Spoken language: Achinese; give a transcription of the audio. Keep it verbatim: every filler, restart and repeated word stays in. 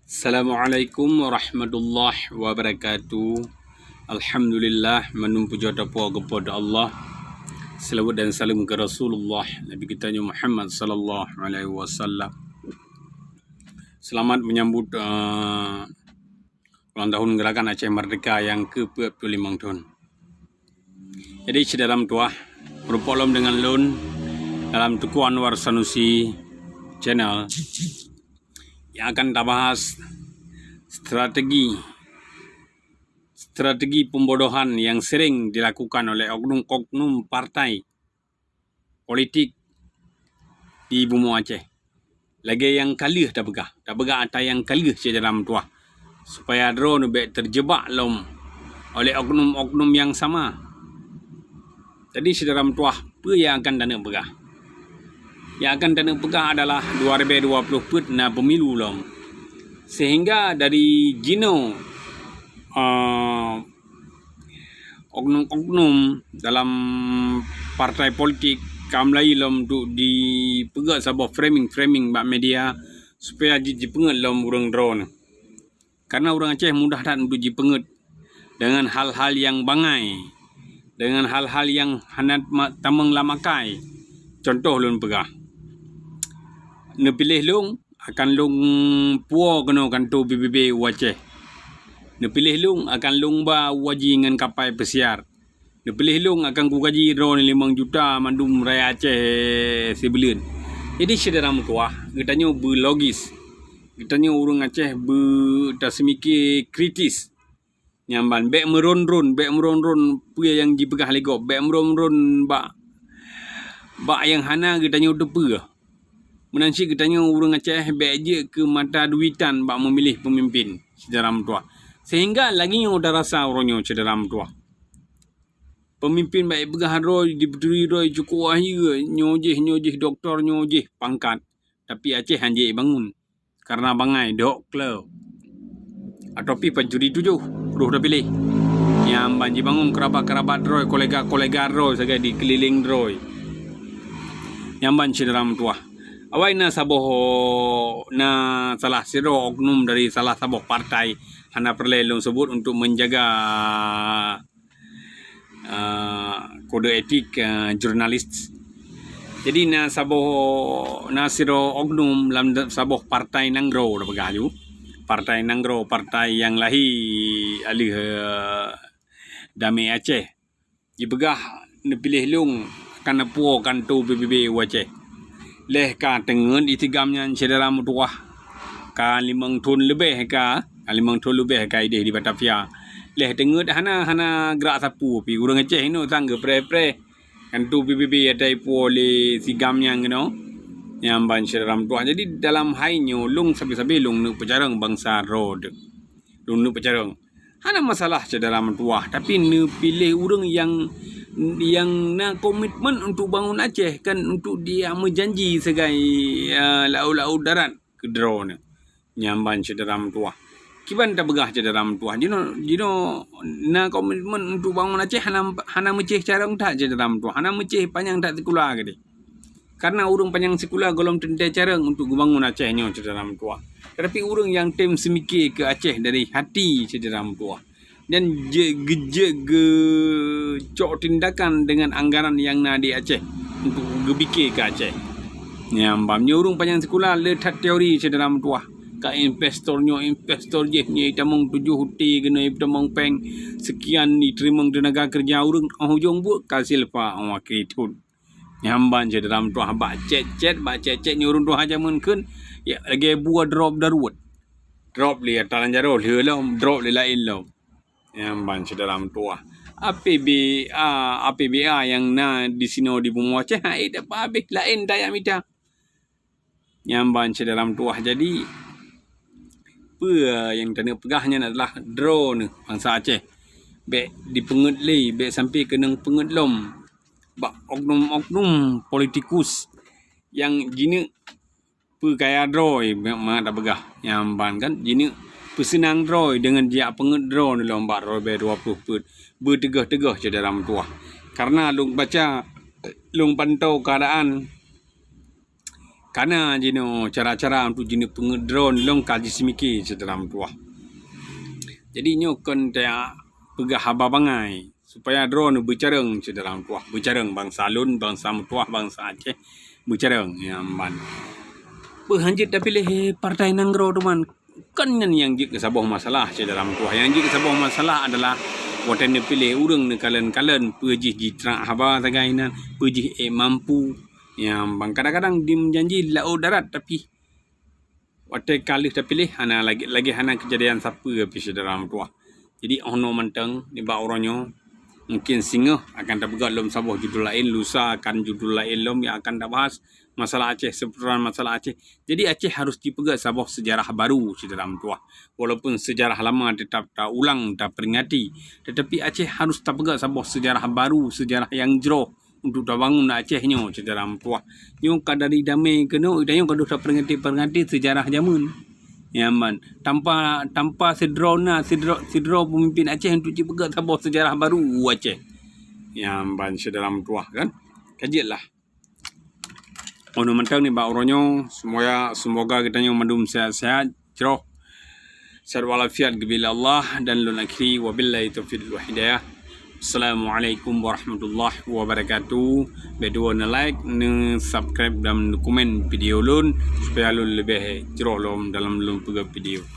Assalamualaikum warahmatullahi wabarakatuh. Alhamdulillah, mandum puja tapuji keupada Allah. Selawat dan salam keu Rasulullah, Nabi geutanyoe Muhammad sallallahu alaihi wasallam. Selamat menyambut, eh, ulang tahun Gerakan Aceh Merdeka nyang keu peuet puluh limong thon. Jadi, syedara meutuwah, meurumpok lom deungon lôn dalam Teuku Anwar Sanusi Channel yang akan tabahas strategi, strategi pembodohan yang sering dilakukan oleh oknum-oknum partai politik di bumoe Aceh. Lagée nyang ka lheueh tapeugah, tapeugah ata nyang ka lheueh syedara meutuwah, supaya droeneuh bék teujeubak lom oleh oknum-oknum nyang sama. Jadi, syedara meutuwah, peue nyang akan taneuk peugah? Nyang akan taneuk peugah adalah dua ribée dua puluh peuet na pemilu lom. Sehingga dari jinoe, eh, oknum-oknum dalam partai politik ka mulai lom untuk dipeugét saboh framing-framing bak media supaya ji-, jipeungét lom ureuëng droeneuh. Karena ureuëng Aceh mudah that untuk jipeungét dengan hal-hal yang bangai, dengan hal-hal yang hana ma-, tamong lam akai. Contoh lôn peugah, neupiléh lôn akan lôn puwoe keunoe kantô B B B u Aceh. Neupiléh lôn akan lôn ba u haji ngon kapai peusiar. Neupiléh lôn akan kugaji droeneuh limong juta mandum rakyat Aceh sibuleuen. Jadi, syedara meutuwah, geutanyoe beulogis. Geutanyoe ureuëng Aceh beutaseumiké kritis. Nyan ban, bék meuron-ron, bék meuron-ron peue nyang jipeugah lé gob, bék meuron-ron bak, bak nyang hana geutanyoe teupeue. Meunan cit geutanyoe ureuëng Aceh bék jeuet keu mata duitan bak meumiléh peumimpén, syedara meutuwah. Sehingga lagée nyoe tarasa uroe nyoe, syedara meutuwah. Peumimpén bék jipeugah droe, jipeuturi droe cukôp ahi, nyoe jih, nyoe jih doktor, nyoe jih pangkat. Tapi Aceh hana jibangun. Karena bangai dok klo. Atau pih pancuri tujoh roh tapiléh. Nyan ban jibangun keurabat-keurabat droe, kolega-kolega droe sagai di keulileng droe. Nyan ban syedara meutuwah. Awai na saboh, na salah sidroe oknum dari salah saboh partai, hana peureulée lôn sebut untuk menjaga eh, kode etik, eh, jurnalis. Jadi na saboh, na sidroe oknum lam da-, saboh partai nanggroe tapeugah ju. Partai nanggroe, partai nyang lahé aleueh, eh, damé Aceh. Jipeugah neupiléh lôn akan neupuwoe kantô B B B u Aceh. Lheueh ka teungeut isigam nyan syedara meutuwah. Ka limong thon leubeh ka, ka limong thon leubeh ka ideh di Batavia. Lheueh teungeut hana, hana grak sapeue pih ureuëng Aceh inoe sang geupreh-preh. Kantô B B B ata ipuwoe lé sigam nyan keunoe. Nyan ban syedara meutuwah. Jadi dalam hai nyoe lôn sabe-sabe lôn neuk peucarông bansa droe teuh. Lôn neuk peucarông. Hana masalah syedara meutuwah, tapi neupiléh ureuëng nyang, nyang na komitmen untuk bangun Aceh, kan untuk dia meujanji sagai, eh, laôt-laôt darat keu droeneuh. Nyan ban syedara meutuwah. Kiban tapeugah syedara meutuwah, jinoe, jinoe na komitmen untuk bangun Aceh hana, hana meucéh carông that syedara meutuwah, hana meucéh panyang that sikula keudeh. Karena ureuëng panyang sikula gohlom teuntée carông untuk geubangun Aceh nyoe syedara meutuwah. Tetapi ureuëng nyang tem seumiké keu Aceh dari hati syedara meutuwah. Dan je-, geujeuet geucok tindakan dengan anggaran nyang na di Aceh untuk geupiké keu Aceh. Nyan ban nyoe ureuëng panyang sikula le that teori syedara meutuwah. Ka investor nyoe, investor jih nyoe, itamong tujoh uti keunoe, itamong péng sekian, iteurimong teunaga keureuja ureuëng, óh ujong buet ka silpa óh akhé thon. Nyan ban syedara meutuwah bak chat-chat, bak chat-chat nyoe ureuëng tuha jameun kheun, ya, lagée bua drop daruet. Drop lé ata lam jaroe lheueh lom, drop lé laén lom. Nyan ban syedara meutuwah. A P B A, A P B A nyang na disinoe di bumoe Aceh, ha, eh, dapat habéh laén daya mita. Nyan ban syedara meutuwah. Jadi, peue nyang taneuk peugah nyan adalah droeneuh bansa Aceh. Bék dipeungét lé, bék sampoe keunong peungét lom bak oknum-oknum politikus nyang jineuk peukaya droe, mangat tapeugah. Nyan ban kan, jineuk peuseunang droe deungon jijak peungét droeneuh lom bak ribée dua puluh peuet. Beuteugoh-teugoh syedara meutuwah. Karena lôn baca, lôn pantau keuadaan kana jinoe cara-cara untuk jineuk peungeuet droeneuh lom ka jiseumiké syedara meutuwah. Jadi nyoe kon teupeugah haba bangai, supaya droeneuh beucarông syedara meutuwah, beucarông bansa lôn, bansa meutuwah, bansa Aceh, beucarông nyang ban. Beuhanjeuet tapiléh partai nanggroe teuma. Kon nyan nyang jeuet keu saboh masalah syedara meutuwah. Nyang jeuet keu saboh masalah adalah watée neupiléh ureuëng neukalon-kalon, peue jih jitrak haba sagai nan, peue jih ék mampu. Nyang ban kadang-kadang dimeujanji laôt darat, tapi watée ka lheueh tapiléh hana lagée, lagée hana keujadian sapeue pih syedara meutuwah. Jadi 'oh noe mantong nibak uroe nyoe, mungkin singoh akan tapeugah lom saboh judul laén, lusa akan judul laén lom nyang akan tabahas masalah Aceh, seputaran masalah Aceh. Jadi Aceh harus jipeugah saboh sejarah baru syedara meutuwah. Walaupun sejarah lama tetap taulang, taperingati, tetapi Aceh harus tapeugah saboh sejarah baru, sejarah nyang jroh untuk tabangun Aceh nyoe syedara meutuwah. Nyoe ka dari damé keunoe, tanyoe ka deuh taperingati-peringati sejarah jameun. Nyang ban, tanpa, tanpa sidroe na, sidroe, sidroe peumimpin Aceh untuk jipeugah saboh sejarah baru Aceh. Nyang ban syedara meutuwah kan. Ka jeuet lah. 'Oh noe mantong nibak uroe nyoe, semoga, semoga geutanyoe mandum sehat-sehat, jroh, sehat walafiat geubri lé Allah, dan lôn akhiri wabillahi taufiq wal hidayah. Assalamualaikum warahmatullahi wabarakatuh. Bék tuwo neu-like, neu-subscribe dan neu-komen video lôn supaya lôn leubeh jroh lom dalam lôn peugah video.